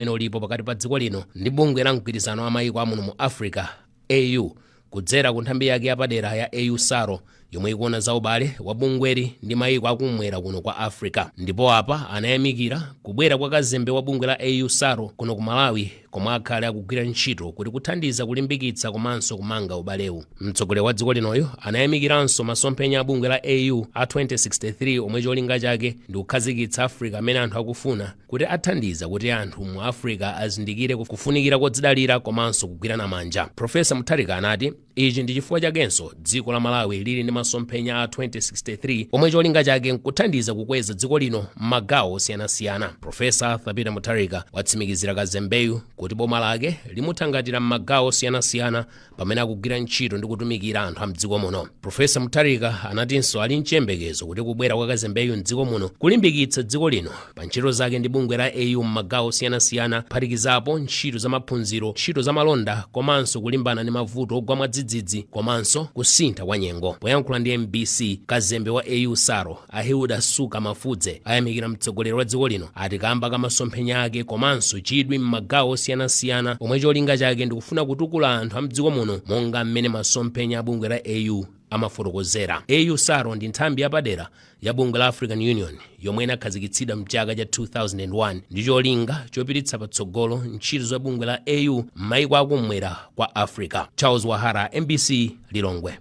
Umene ulipo pakati pa dziko lino ndi bungwe la mgwirizano wa mayiko amuno mu Africa, AU, kudzera ku nthambi yake yapadera ya AU SARO yomwe ikuona za ubale wa bungweli ndi mayiko akumwera kuno kwa Africa. Ndipo apa anayamikira kubwera kwa kazembe wa bungwe la AU SARO kuno ku Malawi, komwe akhale akugwira ntchito kuti kuthandiza kulimbikitsa komanso kumanga ubalewu. Mtsogoleri wa dziko linoyo anayamikiranso masomphenya a bungwe la AU a 2063, omwe cholinga chake ndi kukhazikitsa Africa amene anthu akufuna, kuti athandiza kuti anthu mu Africa azindikire kufunikira kodzidalira komanso kugwirana manja. Profesa Mutharika anati ichi ndi chifukwa chakenso dziko la Malawi lili ndi masomphenya a 2063, omwe cholinga chake nkuthandiza kukweza dziko lino m'magawo osiyanasiyana. Profesa Arthur Peter Mutharika watsimikizira kazembeyu kuti boma lake limuthangatira m'magawo osiyanasiyana pamene akugwira ntchito ndi kutumikira anthu a mdziko muno. Profesa Mutharika anatinso ali mchiyembekezo kuti kubwera kwa kazembeyu mdziko muno kulimbikitsa dziko lino pa ntchito zake ndi bungwe la AU m'magawo osiyanasiyana, kuphatikizapo ntchito za maphunziro, ntchito za malonda komanso kulimbana ndi mavuto ogwa mwadzidzidzi komanso kusintha kwa nyengo. Poyankhula ndi MBC, kazembe wa AU SARO a Hilda Suka Mafudze ayamikira mtsogoleri wa dziko lino, ati kamba ka masomphenya ake komanso chidwi m'magawo osiyanasiyana, omwe cholinga chake ndikufuna kutukula anthu a mdziko muno monga mmene masomphenya a bungwe la AU amafotokozera. AU SARO ndi nthambi yapadera ya bungwe la African Union yomwe inakhazikitsidwa mchaka cha 2001 ndi cholinga chopititsa patsogolo ntchito za bungwe la AU m'mayiko akumwera kwa Africa. Charles Wahara, MBC, Lilongwe.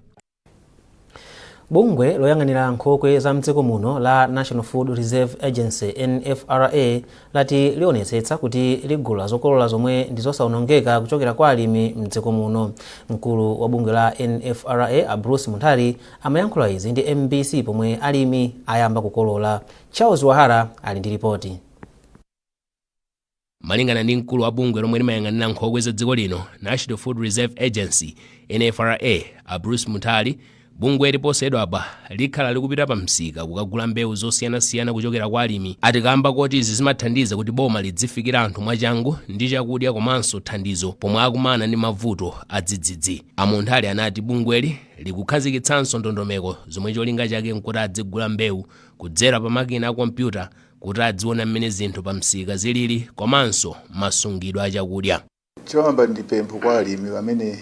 Bungwe loyang'anira nkhokwe za mdziko muno la National Food Reserve Agency, NFRA, lati lionetsetsa kuti ligula zokolola zomwe ndi zosawonongeka kuchokera kwa alimi mdziko muno. Mkulu wa bungwe la NFRA a Bruce Munthali amayankhula izi ndi MBC pomwe alimi ayamba kukolola. Charles Wahara ali ndi ripoti. Malingana ndi mkulu wa bungwe lomwe limayang'anira nkhokwe za dziko lino, National Food Reserve Agency, NFRA, a Bruce Munthali, bungwe posachedwapa likhala likupita pa msika kukagula mbewu zosiyanasiyana kuchokera kwa alimi, ati kamba koti izi zimathandiza kuti boma lidzifikira anthu mwachangu ndi chakudya komanso thandizo pomwe akumana ndi mavuto adzidzidzi. A Munthali anati bungweli likukhazikitsanso ndondomeko zomwe cholinga chake nkuti adzigula mbewu kudzera pa makina a kompyuta kuti adziona mmene zinthu pa msika zilili komanso masungidwe achakudya. Choyamba, ndi pempho kwa alimi amene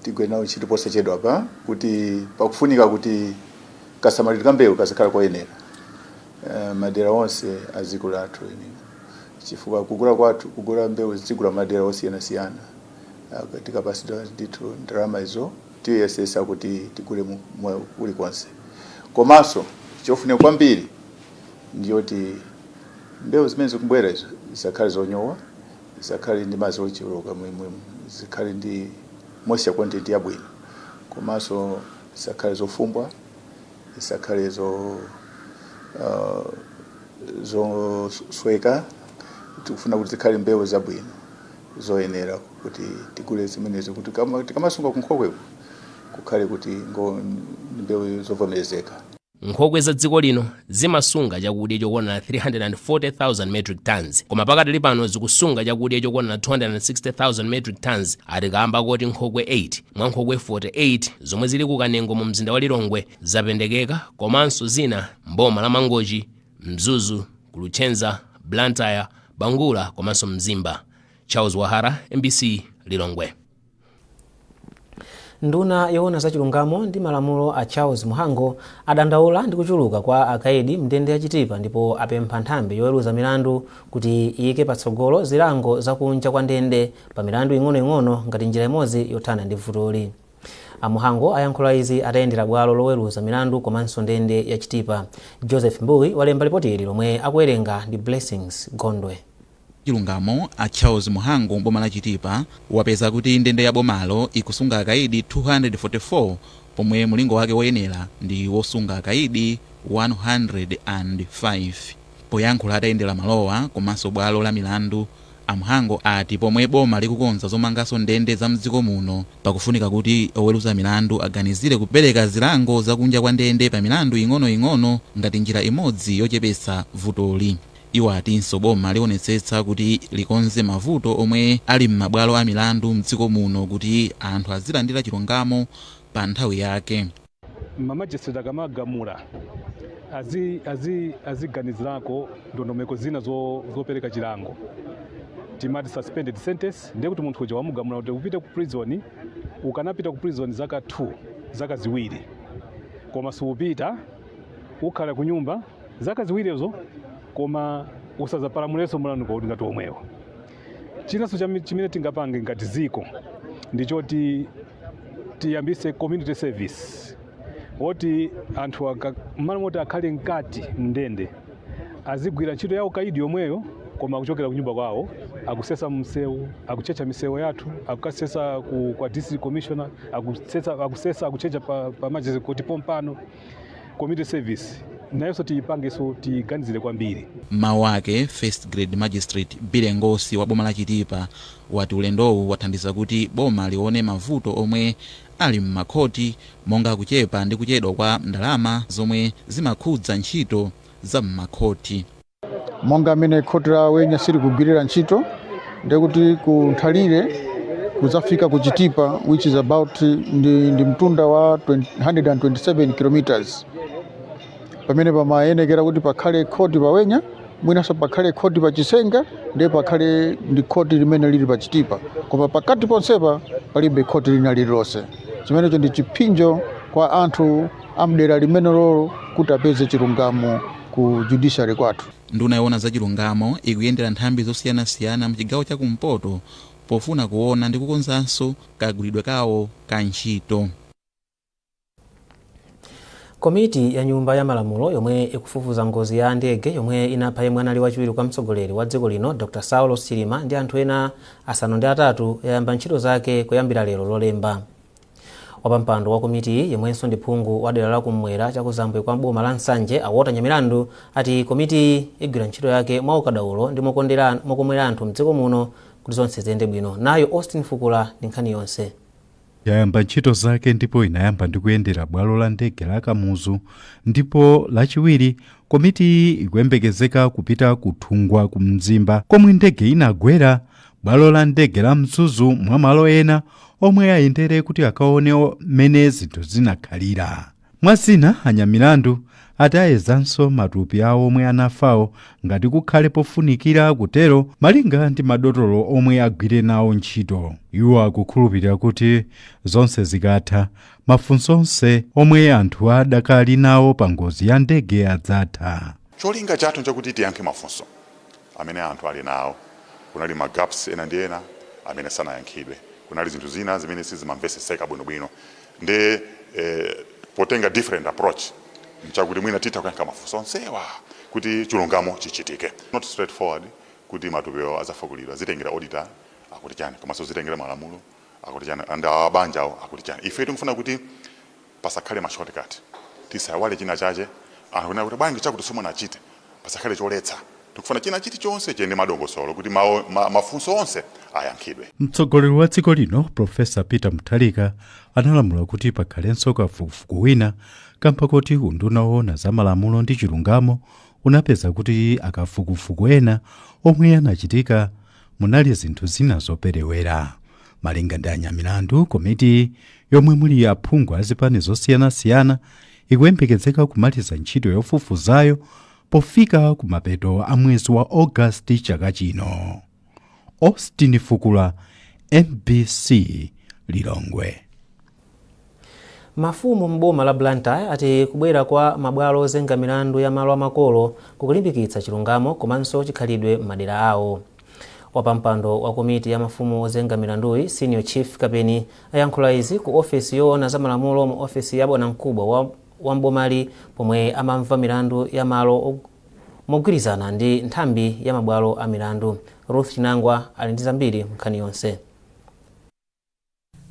tigwire nawo ntchito posachedwa pa kuti pakufunika kuti kasamalidwe ka mbewu kazikhala koyenera madera onse a dziko lathu lino, chifukwa kugula kwathu, kugula mbewu, zigula madera osiyanasiyana. Tikapasidwa ndithu ndalama izo, tiyesesa kuti tigule kulikonse. Komanso chofunika kwambiri ndiyoti mbewu zimene zikubwera izo zisakhale zonyowa, zisakhale ndi madzi ochuluka, zikhale ndi moisture content yabwino, komanso zisakhale zofumbwa, zisakhale zosweka. Tikufuna kuti zikhale mbewu zabwino zoyenera kuti tigule zimenezo, kuti tikamasunga kunkhokweko kukhale kuti ngo mbewu zovomerezeka. Nkhokwe za dziko lino zimasunga chakudya chokwana 340,000 metric tons, koma pakatali pano zikusunga chakudya chokwana 260,000 metric tons, ati kamba koti nkhokwe 8 mwa nkhokwe 48 zomwe zili ku Kanengo mu mzinda wa Lilongwe zapendekeka, komanso zina mboma la Mangochi, Mzuzu, Luchenza, Blantyre, Bangula komanso Mzimba. Charles Wahara, MBC, Lilongwe. Nduna yoona zachilungamo ndi malamulo a Charles Mhango adandaula ndi kuchuluka kwa akaidi mndende ya Chitipa, ndipo apempha nthambi yoweruza milandu kuti iyike patsogolo zilango zakunja kwa ndende pa milandu ing'onoing'ono ngati njira imodzi yothana ndi vutoli. A Mhango ayankhula izi atayendera bwalo loweruza milandu komanso ndende ya Chitipa. Joseph Mbuyi walemba ripoti ili lomwe akuwerenga ndi Blessings Gondwe. Chilungamo a Charles Mhango boma la Chitipa wapeza kuti ndende ya bomalo ikusunga akaidi 244, pomwe mulingo wake woyenera ndi wosunga akaidi 105. Poyankhula atayendera malowa komanso bwalo la milandu, a Mhango ati pomwe boma likukonza zomanganso ndende za mdziko muno, pakufunika kuti oweruza milandu aganizire kupereka zilango zakunja kwa ndende pa milandu ing'onoing'ono ngati njira imodzi yochepetsa vutoli. Iwo atinso boma lionetsetsa kuti likonze mavuto omwe ali m'mabwalo a milandu mdziko muno kuti anthu azilandira chilungamo pa nthawi yake. Ma magistrate akamagamula aziganizirako ndondomeko zina zopereka chilango. Timati suspended sentence, ndiye kuti munthu uja wamugamula kuti upite ku prison, ukanapita ku prison zaka 2, zaka 2, koma siupita, ukhala ku nyumba zaka 2zo, koma usazapalamulenso mulandu kuti ngati omwewo. Chinanso chimene tingapange ngati ziko ndichoti tiyambise community service, woti anthu mmalo moti akhale mkati mndende, azigwira ntchito yawo kaidi yomweyo, koma kuchokera kunyumba kwawo, akusesa msewu, akuchecha misewu yathu, akukasesa kwa district commissioner, akusesa, akuchecha pa magistrate court pompano. Community service nayonso tiyipangenso, tiyiganizire kwambiri. Mawu ake, First Grade Magistrate Billy Ngosi wa boma la Chitipa wati ulendowu wathandiza kuti boma lione mavuto omwe ali m'makhoti, monga kuchepa ndi kuchedwa kwa ndalama zomwe zimakhudza ntchito za m'makhoti. Monga amene khoti la Wenya silikugwirira ntchito, ndekuti ku Nthalire kuzafika ku Chitipa, which is about ndi mtunda wa 20 127 kilometers, pamene pamayenekera kuti pakhale khoti pa Wenya, mwinanso pakhale khoti pa Chisenga, ndiye pakhale ndi khoti limene lili pa Chitipa, koma pakati ponsepa palibe khoti lina lililonse. Chimenecho ndi chipsinjo kwa anthu amdera limene lolo kuti apeze chilungamo ku judiciary kwathu. Nduna yoona za chilungamo ikuyendera nthambi zosiyanasiyana mchigawo chakumpoto pofuna kuona ndi kukonzanso kagwiridwe kawo ka ntchito. Komiti ya Nyumba ya Malamulo yomwe ikufufuza ngozi ya ndege yomwe inapha yemwe anali wachiwiri kwa mtsogoleri wa dziko lino, Dr Saulos Chilima, ndi anthu ena 8 yayamba ntchito zake kuyambira lero Lolemba. Wapampando wa komitiyi, yemwenso ndi phungu wa dera la kumwera chakuzambwe kwa boma la Nsanje, a Walter Nyamilandu, ati komitiyi igwira ntchito yake mwaukadaulo ndi mokomera anthu mdziko muno kuti zonse ziyende bwino. Nayo Austin Fukula ndi nkhani yonse. Yayamba ntchito zake ndipo inayamba ndi kuyendera bwalo la ndege la Kamuzu, ndipo Lachiwiri komitiyi ikuyembekezeka kupita ku Thungwa ku Mzimba komwe ndege inagwera, bwalo la ndege la Mzuzu, mwa malo ena omwe ayendere kuti akaone mmene zinthu zinakhalira. Mwazina, Anyamilandu ati ayezanso matupi awo omwe anafawo ngati kukhale pofunikira kutero, malinga ndi madotolo omwe agwire nawo ntchito. Iwo akukhulupirira kuti zonse zikatha, mafunso onse omwe anthu adakali nawo pa ngozi ya ndege adzatha. Cholinga chathu nchakuti tiyankhe mafunso amene anthu ali nawo. Kunali ma gaps ena ndi ena amene sanayankhidwe, kunali zinthu zina zimene sizimamveseseka bwinobwino, ndi potenga different approach nchakuti mwina titha kuyankha mafunso onsewa kuti chilungamo chichitike. Not straightforward kuti matupiwo azafukulidwa, zitengera auditor akuti chani, komanso zitengera malamulo akuti chani, and abanja awo akuti chani. Ife tikufuna kuti pasakhale ma shortcut, tisaiwale china chache, anthu kunena kuti bwanji chakuti simunachite, pasakhale choletsa. Tikufuna china chilichonse chiyende madongosolo kuti mafunso onse ayankhidwe. Mtsogoleri wa dziko lino, Profesa Peter Mutharika, analamula kuti pakhalenso kafukufuku wina kamba kuti unduna woona za malamulo ndi chilungamo unapeza kuti akafukufuku ena omwe anachitika munali zinthu zina zoperewera. Malinga ndi Anyamilandu, komiti yomwe muli aphungu a zipani zosiyanasiyana ikuyembekezeka kumaliza ntchito yofufuzayo pofika kumapeto a mwezi wa Ogasiti chaka chino. Austin Fukula, MBC, Lilongwe. Mafumu m'boma la Blantyre ati kubwera kwa mabwalo ozenga milandu ya malo amakolo kukulimbikitsa chilungamo komanso chikhalidwe m'madera awo. Wapampando wa komiti ya mafumu ozenga milanduyi, Senior Chief Kapeni, ayankhula izi ku ofesi yoona za malamulo mu ofesi ya bwanamkubwa wa mbomali pomwe amamva milandu ya malo mogwirizana ndi nthambi ya mabwalo a milandu. Ruth Chinangwa ali ndi zambiri nkhani yonse.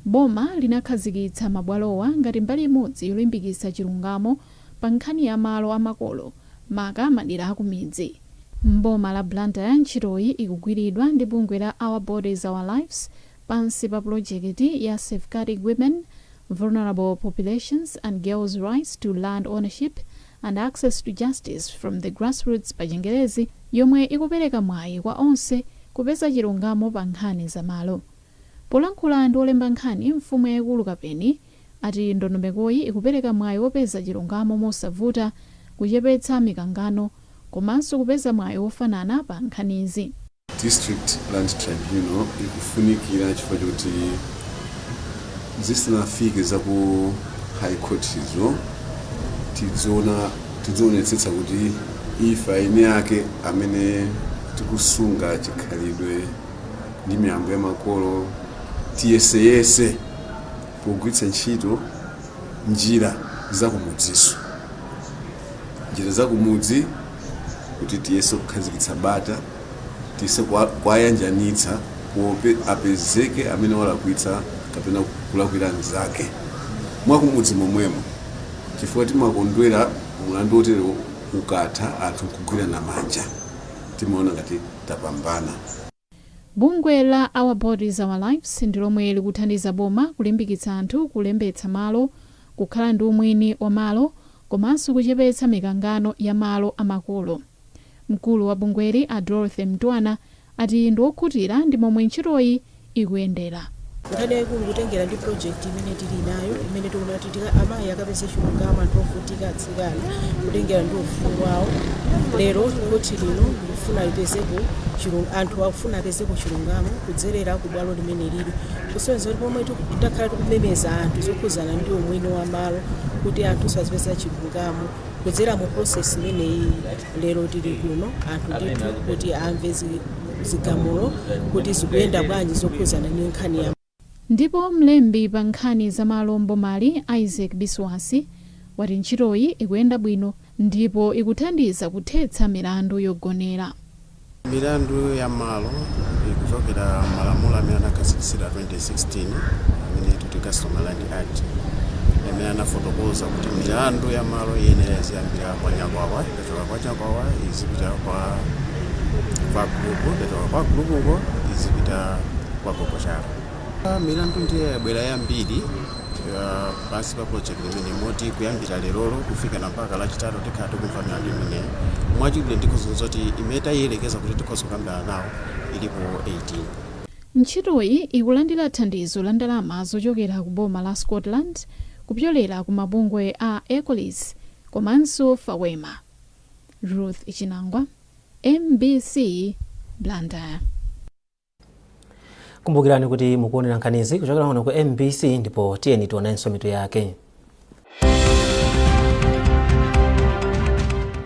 Boma linakhazikitsa mabwalowa ngati mbali imodzi yolimbikitsa chilungamo pa nkhani ya malo amakolo, maka madera akumidzi. Mboma la Blantyre, ntchitoyi ikugwiridwa ndi bungwe la Our Bodies Our Lives pansi pa pulojekiti ya Safeguarding Women, Vulnerable Populations and Girls' Rights to Land Ownership and Access to Justice from the Grassroots pa Chingerezi, yomwe ikupereka mwayi kwa onse kupeza chilungamo pa nkhani za malo. Polankhula ndi olemba nkhani, mfumu yayikulu Kapeni ati ndondomekoyi ikupereka mwayi wopeza chilungamo mosavuta, kuchepetsa mikangano komanso kupeza mwayi wofanana pa nkhanizi. District Land Tribunal ikufunikira chifukwa choti zisanafike za ku High Court izo, tidziona, tidzionetsetsa kuti ife eni ake amene tikusunga chikhalidwe ndi miyambo ya makolo tiyeseyese pogwiritsa ntchito njira zakumudziso, njira zakumudzi, kuti tiyese kukhazikitsa bata, tiyese kuwayanjanitsa kuope apezeke amene walakwitsa kapena kulakwira anzake mwakumudzi momwemo, chifukwa timakondwera mulandu otero ukatha, anthu nkugwirana manja, timaona ngati tapambana. Bungwe la Our Bodies Our Lives ndi lomwe likuthandiza boma kulimbikitsa anthu kulembetsa malo, kukhala ndi umwini wa malo komanso kuchepetsa mikangano ya malo amakolo. Mkulu wa bungweli, a Dorothy Mtwana, ati ndi okhutira ndi momwe ntchitoyi ikuyendera. Nkhani yayikulu, kutengera ndi project imene tili nayo, imene tikuona kuti amayi akapeze chilungamo, anthu ovutika, atsikana, kutengera ndi ufulu wawo, lero khoti lino likufuna lipezeko anthu akufuna apezeko chilungamo kudzerera ku bwalo limene lili, kusonyeza kuti pomwe takhala tikumemeza anthu zokhuzana ndi umwini wa malo, kuti anthu azipeza chilungamo kudzera mu process imeneyi, lero tili kuno, anthu ndithu kuti amve zigamulo kuti zikuyenda bwanji zokhuzana ndi nkhani ya Ndipo mlembi pa nkhani za malo mbomali, Isaac Biswasi, wati ntchitoyi ikuyenda bwino ndipo ikuthandiza kuthetsa milandu yogonera. Milandu ya malo ikuchokera malamulo amene anakhazikitsidwa 2016, amene tikuti Customary Land Act, amene anafotokoza kuti milandu ya malo iyenera iziyambira kwa nyakwawa, ikachoka kwa nyakwawa izipita kwa gulupu, ikachoka kwa gulupuko izipita kwa gogochalo. Milandu ndiye yabwera yambiri pansi pa project imene, moti kuyambira lerolo kufika na mpaka Lachitatu tikhala tikumva milandu imeneyi. Mwachidule, ndikhoza zoti imene tayiyelekeza kuti tikhoza kukambirana nawo ilipo 18. Ntchitoyi ikulandira thandizo la ndalama zochokera ku boma la Scotland kupyolera ku mabungwe a Ecolis komanso Fawema. Ruth Chinangwa, MBC, Blantyre. Kumbukirani kuti mukuonera nkhanizi kuchokera kuno ku MBC, ndipo tiyeni tionenso mitu yake.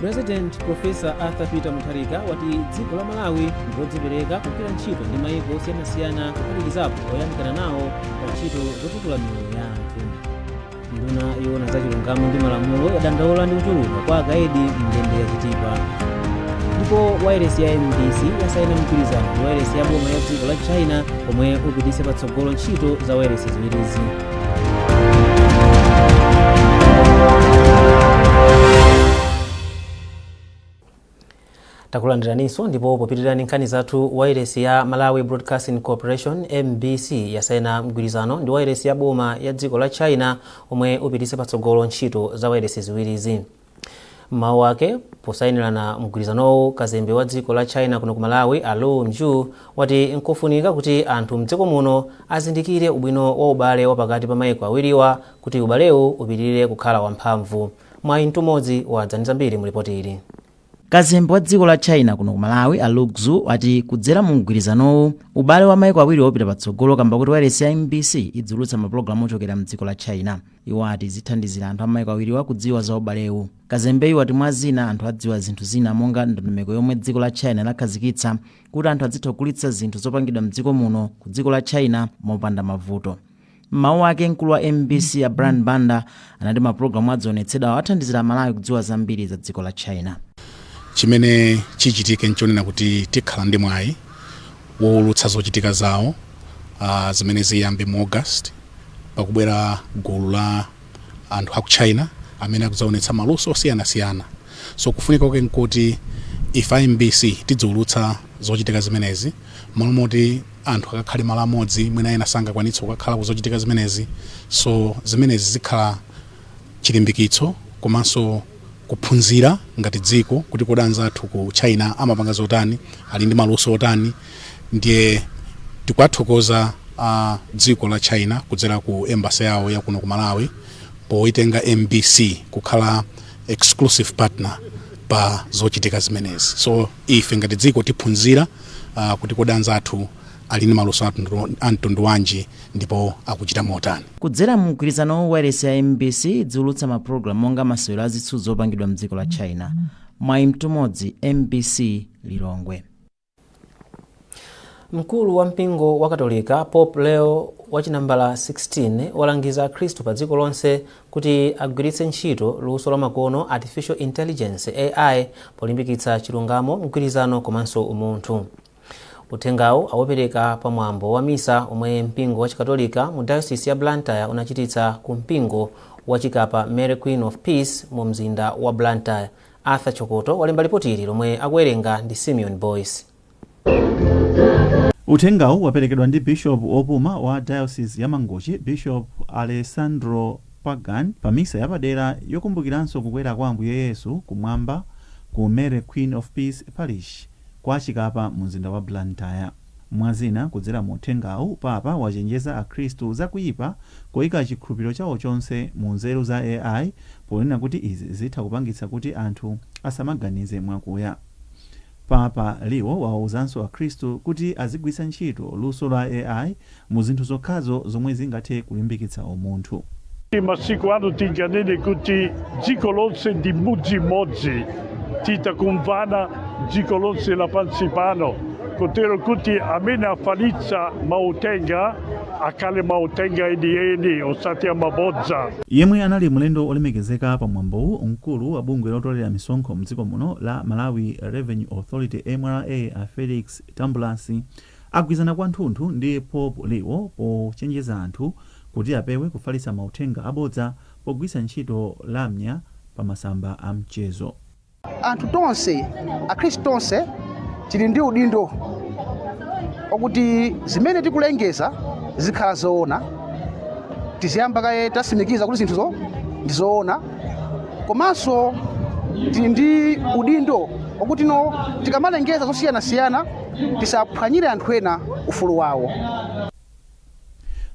President Professor Arthur Peter Mutharika wati dziko la Malawi ndilodzipereka kugwira ntchito ndi mayiko osiyanasiyana, kuphatikizapo oyandikana nawo, pa ntchito zotukula miyoyo ya anthu. Nduna yoona za chilungamo ndi malamulo yadandaula ndi kuchuluka kwa akaidi mndende ya Chitipa. Ndipo wailesi ya MBC yasaina mgwirizano ndi wailesi ya boma ya dziko la China omwe upititse patsogolo ntchito za wailesi ziwirizi. Takulandiraninso, ndipo popitirira nkhani zathu, wailesi ya Malawi Broadcasting Corporation, MBC, yasaina mgwirizano ndi wailesi ya boma ya dziko la China omwe upititse patsogolo ntchito za wailesi ziwirizi. M'mawu ake posayinirana mgwirizanowu, kazembe wa dziko la China kuno ku Malawi, a Lu Mju, wati nkofunika kuti anthu mdziko muno azindikire ubwino wa ubale wa pakati pa maiko awiriwa kuti ubalewu upitirire kukhala wamphamvu. Mwayi Mtumodzi wadza ndi zambiri mu ripoti ili. Kazembe wa dziko la China kuno ku Malawi, a Lu Xu, ati kudzera mu mgwirizanowu ubale wa maiko awiri upita patsogolo kamba kuti wailesi ya MBC idziulutsa mapulogalamu ochokera mdziko la China. Iwo ati zithandizira anthu a maiko awiriwa kudziwa za ubalewu. Kazembeyu ati mwa zina anthu adziwa zinthu zina monga ndondomeko yomwe dziko la China lakhazikitsa kuti anthu adzitha kugulitsa zinthu zopangidwa mdziko muno ku dziko la China mopanda mavuto. M'mawu ake, mkulu wa MBC a Brian Banda anati mapulogalamu adzionetsedwa athandizira Amalawi kudziwa zambiri za dziko la China. Chimene chichitike nchonena kuti tikhala ndi mwayi wowulutsa zochitika zawo zimene ziyambe mu August, pakubwera gulu la anthu aku China amene akudzaonetsa maluso osiyanasiyana. So kufunika kwake nkuti ife a MBC tidziwulutsa zochitika zimenezi malo moti anthu akakhale malo amodzi, mwina ena sangakwanitse kukakhala kuzochitika zimenezi. So zimenezi zikhala chilimbikitso komanso kuphunzira ngati dziko kuti kodi anzathu ku China amapanga zotani, ali ndi maluso otani. Ndiye tikuwathokoza a dziko la China kudzera ku embassy yawo ya kuno ku Malawi poitenga MBC kukhala exclusive partner pa zochitika zimenezi. So ife ngati dziko tiphunzira. kuti kodi anzathu ali ndi maluso a mtundu wanji ndipo akuchita motani. Kudzera mu mgwirizanowu, wailesi ya MBC idziulutsa mapulogalamu monga masewero azitsudzo opangidwa mdziko la China. Mwayi Mtumodzi, MBC, Lilongwe. Mkulu wa mpingo wa Katolika, Pope Leo wachinambala 16, walangiza Akhristu pa dziko lonse kuti agwiritse ntchito luso lamakono, artificial intelligence, AI, polimbikitsa chilungamo, mgwirizano komanso umunthu. Uthengawu awupereka pamwambo wa misa omwe mpingo wa Chikatolika mu Diocese ya Blantyre unachititsa ku mpingo wa Chikapa Mary Queen of Peace mu mzinda wa Blantyre. Arthur Chokoto walemba ripoti ili lomwe akuwerenga ndi Simeon Boyce. Uthengawu waperekedwa ndi Bishop opuma wa Diocese ya Mangochi, Bishop Alessandro Pagan, pa misa yapadera yokumbukiranso kukwera kwa Ambuye Yesu kumwamba ku Mary Queen of Peace Parish kwa Chikapa mu mzinda wa Blantyre. Mwazina, kudzera mu uthengawu, Papa wachenjeza Akhristu zakuyipa koyika chikhulupiriro chawo chonse mu nzeru za AI, ponena kuti izi zitha kupangitsa kuti anthu asamaganize mwakuya. Papa Leo wawuzanso Akhristu kuti azigwiritsa ntchito luso la AI mu zinthu zokhazo zomwe zingathe kulimbikitsa umunthu. Masiku ano tinganene kuti dziko lonse ndi mudzi mmodzi, titakumvana dziko lonse lapansi pano, kotero kuti amene afalitsa mautenga akhale mautenga enieni, osati amabodza. Yemwe anali mlendo olemekezeka pamwambowu, mkulu wa bungwe lotolera misonkho mdziko muno la Malawi Revenue Authority, MRA, a Felix Tambulasi, agwirizana kwathunthu ndi Pope Leo pochenjeza anthu kuti apewe kufalitsa mauthenga abodza pogwiritsa ntchito lamya pa masamba a mchezo. Anthu tonse, Akhristu tonse, tili ndi udindo okuti zimene tikulengeza zikhala zoona. Tiziyamba kaye tasimikiza kuti zinthuzo ndi zoona. Komanso tili ndi udindo okuti no, tikamalengeza zosiyanasiyana tisaphwanyire anthu ena ufulu wawo.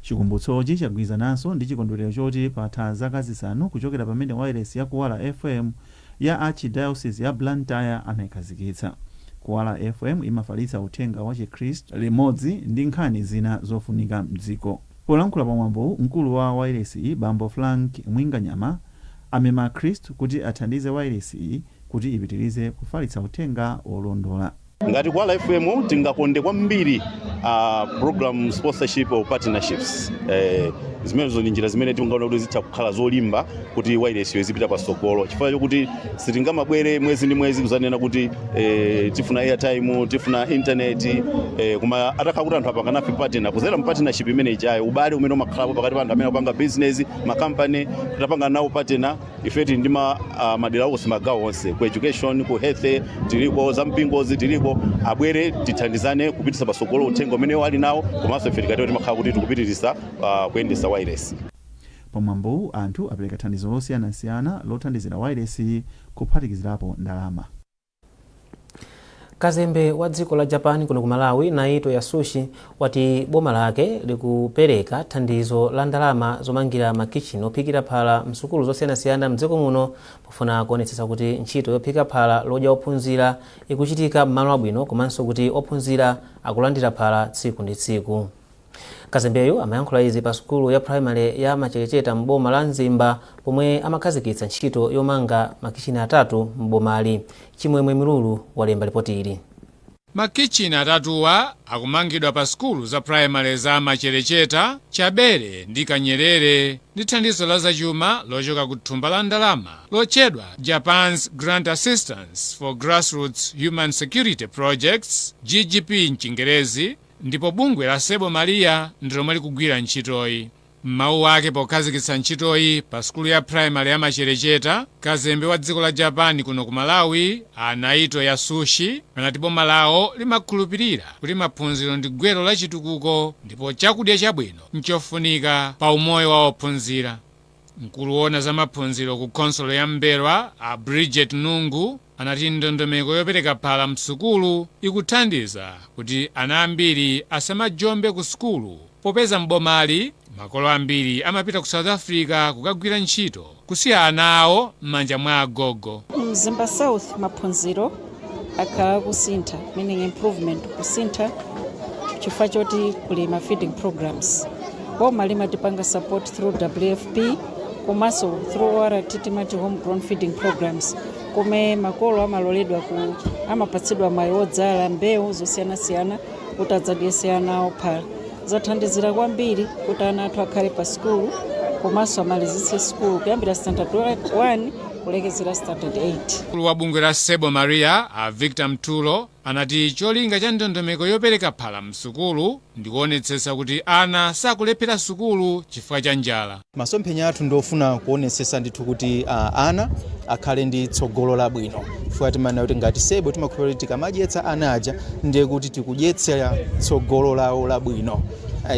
Chikumbutsochi chagwirizananso ndi chikondwerero choti patha zaka 5 kuchokera pamene wailesi ya Kuwala FM ya Archdiocese ya Blantyre anayikhazikitsa. Kuwala FM imafalitsa uthenga wa Chikhristu limodzi ndi nkhani zina zofunika mdziko. Polankhula pamwambowu, mkulu wa wailesi, Bambo Frank Mwinganyama, amema Akhristu kuti athandize wailesi kuti ipitirize kufalitsa uthenga wolondola. Ngati Kuwala FM tingakonde kwambiri program sponsorship or partnerships. Zimenezo ndi njira zimene tingaona kuti zitha kukhala zolimba kuti wireless izipita patsogolo, chifukwa chokuti sitingamabwere mwezi ndi mwezi kuzanena kuti tifuna airtime, tifuna internet, koma atakhala kuti anthu apanga nafe partner kuzera mu partnership imene ijayo, ubale umene umakhalapo pakati pa anthu amene akupanga business, makampani, titapanga nawo partner, ife tili ndi madera onse, magawo onse, ku education, ku health tiliko, za mpingozi tiliko, abwere tithandizane kupitisa patsogolo uthenga umene ali nawo. Komanso ife tikatero timakhala kuti tikupitiriza kuyendesa wireless. Pamwambowu anthu apereka thandizo losiyanasiyana lothandizira wailesi, kuphatikizirapo ndalama. Kazembe wa dziko la Japan kuno ku Malawi, Naito Yasushi, wati boma lake likupereka thandizo la ndalama zomangira makichini ophikira phala msukulu zosiyanasiyana mdziko muno, pofuna kuonetsetsa kuti ntchito yophika phala lodya ophunzira ikuchitika m'malo abwino komanso kuti ophunzira akulandira phala tsiku ndi tsiku. Kazembeyu amayankhula izi pa sukulu ya primary ya Macherecheta m'boma la Mzimba, pomwe amakhazikitsa ntchito yomanga makichini atatu m'bomali. Chimwemwe Milulu walemba ripoti ili. Makichini atatuwa akumangidwa pa sukulu za primary za Macherecheta, Chabere ndi Kanyerere ndi thandizo la zachuma lochoka ku thumba la ndalama lotchedwa Japan's Grant Assistance for Grassroots Human Security Projects, GGP mchingerezi, ndipo bungwe la Sebo Maria ndi lomwe likugwira ntchitoyi. M'mawu ake pokhazikitsa ntchitoyi pa sukulu ya primary ya Macherecheta, kazembe wa dziko la Japan kuno ku Malawi, a Naito Yasushi, anati boma lawo limakhulupirira kuti maphunziro ndi gwero la chitukuko ndipo chakudya chabwino nchofunika pa umoyo wa ophunzira. Mkulu woona za maphunziro ku khonsolo ya M'mbelwa, a Bridget Nungu, anati ndondomeko yopereka phala msukulu ikuthandiza kuti ana ambiri asamajombe ku sukulu, popeza m'bomali makolo ambiri amapita ku South Africa kukagwira ntchito, kusiya ana awo m'manja mwa agogo. Mzimba South maphunziro Akhala akusintha, meaning improvement, kusintha chifukwa choti kuli ma feeding programs. Boma limatipanga support through WFP komanso through ORT, timati homegrown feeding programs, kome makolo amaloledwa ku amapatsidwa mwayi wodzala mbewu zosiyanasiyana kuti adzadyese ana awo phala. Zathandizira kwambiri kuti ana athu akhale pa sukulu komanso amalizitse sukulu kuyambira standard 1 kulekezera standard 8. Mkulu wa bungwe la Sebo Maria, a Victor Mtulo, anati cholinga cha ndondomeko yopereka phala msukulu ndikuonetsetsa kuti ana sakulephera sukulu chifukwa cha njala. Masomphenya athu ndofuna kuonetsetsa ndithu kuti ana akhale ndi tsogolo labwino, chifukwa timanena kuti ngati Sebo timakhulupirira kuti tikamadyetsa ana aja ndiye kuti tikudyetsera tsogolo lawo labwino.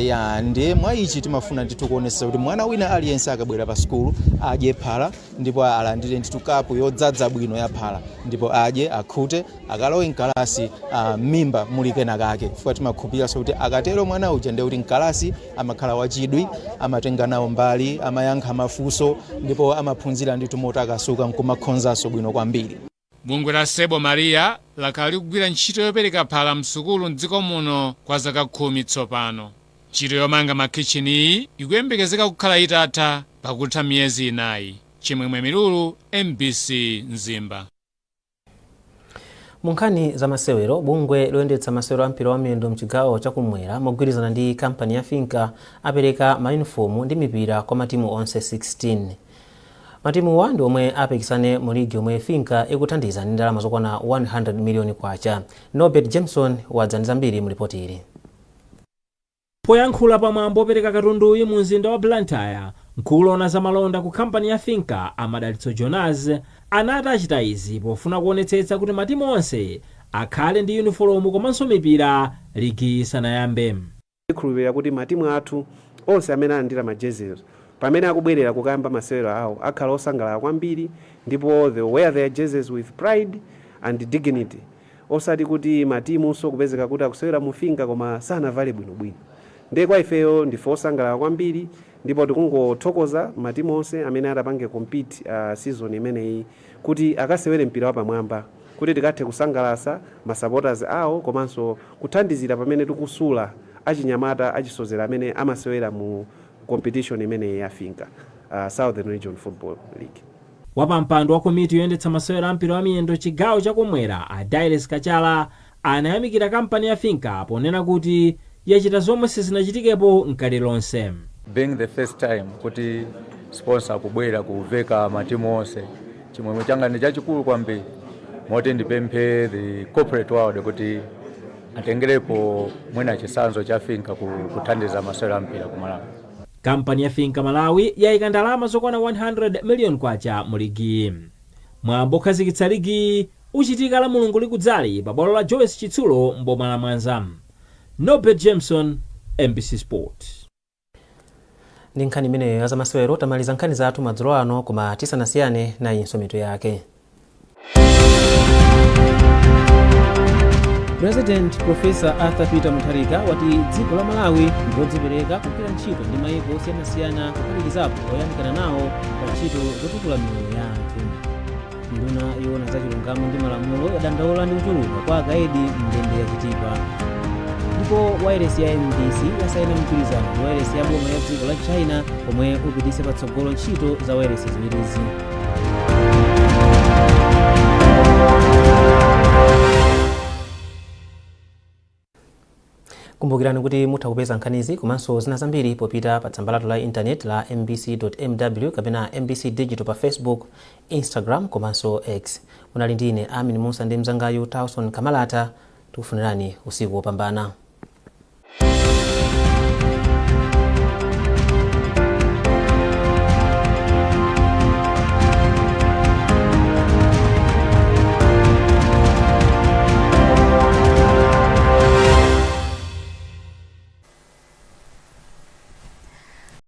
Ya, ndiye mwa ichi timafuna ndithu kuonetsetsa kuti mwana wina aliyense akabwera pa sukulu adye phala ndipo alandire ndithu kapu yodzadza bwino ya phala, ndipo adye akhute, akalowe mkalasi m'mimba muli kenakake, chifukwa timakhulupiriranso kuti akatero mwana uja ndiye kuti mkalasi amakhala wachidwi, amatenga nawo mbali, amayankha mafunso ndipo amaphunzira ndithu motakasuka nkumakhonzanso bwino kwambiri. Bungwe la Sebo Maria lakhala likugwira ntchito yopereka phala msukulu mdziko muno kwa zaka 10 tsopano. Ntchito yomanga makhichiniyi ikuyembekezeka kukhala itatha pakutha miyezi 4. Chimwemwe Milulu, MBC, Mzimba. Mu nkhani za masewero, bungwe loyendetsa masewero a mpira wa miyendo mchigawo chakumwera mogwirizana ndi kampani ya Finca apereka mayunifomu ndi mipira kwa matimu onse 16. Matimuwa ndi omwe apikisane mu ligi yomwe Finca ikuthandiza ndi ndalama zokwana 100 miliyoni kwacha. Norbert Jameson wadza ndi zambiri mu lipoti ili. Poyankhula pamwambo opereka katunduyi mu mzinda wa Blantyre, mkulu oona za malonda ku kampani ya Finca, a Madalitso Jonas, anati achita izi pofuna kuonetsetsa kuti matimu onse akhale ndi yunifolomu komanso mipira ligi isanayambe. Ndikhulupirira kuti matimu athu onse amene alandira ma jerseys, pamene akubwerera kukayamba masewero awo, akhala osangalala kwambiri ndipo they will wear their jerseys with pride and dignity, osati kuti matimunso kupezeka kuti akusewera mu Finca koma sanavale bwinobwino. Ndiye kwa ifeyo ndife osangalala kwambiri ndipo tikungothokoza matimu onse amene atapange compete season imeneyi kuti akasewere mpira wapamwamba kuti tikathe kusangalasa ma supporters awo komanso kuthandizira pamene tikusula achinyamata achisozera amene amasewera mu competition imeneyi ya Finca Southern Region Football League. Wapampando wa komiti yoyendetsa masewero a mpira wa miyendo chigawo chakumwera, a Dailes Kachala, anayamikira kampani ya Finca ponena kuti yachita zomwe sizinachitikepo nkale lonse. Being the first time kuti sponsor kubwera kuveka matimu onse, chimwemwe changa ndi chachikulu kwambiri, moti ndipemphe the corporate world kuti atengerepo mwina chitsanzo cha Finca kuthandiza masewero a mpira ku Malawi. Kampani ya Finca Malawi yayika ndalama zokwana 100 million kwacha mu ligiyi. Mwambo okhazikitsa ligiyi uchitika la Mulungu likudzali pa bwalo la Joyce Chitsulo m'boma la Mwanza. Norbert Jameson, MBC Sport. Ndi nkhani imeneyo ya zamasewero tamaliza nkhani zathu madzulo ano, koma tisanasiyane, nayinso mitu yake. President Professor Arthur Peter Mutharika wati dziko la Malawi ndilodzipereka kugwira ntchito ndi mayiko osiyanasiyana, kuphatikizapo oyandikana nawo, pa ntchito zotukula miyoyo ya anthu. Nduna yoona za chilungamo ndi malamulo yadandaula ndi kuchuluka kwa akaidi mndende ya Chitipa. Ndipo wailesi ya MBC yasaina mgwirizano ndi wailesi ya boma ya dziko la China omwe upititse patsogolo ntchito za wailesi ziwirizi. Kumbukirani kuti mutha kupeza nkhanizi komanso zina zambiri popita pa tsamba lathu la intaneti la mbc.mw kapena MBC Digital pa Facebook, Instagram komanso X. Munali ndi ine Amin Musa ndi mzangayu Tauson Kamalata. Tikufunirani usiku wopambana.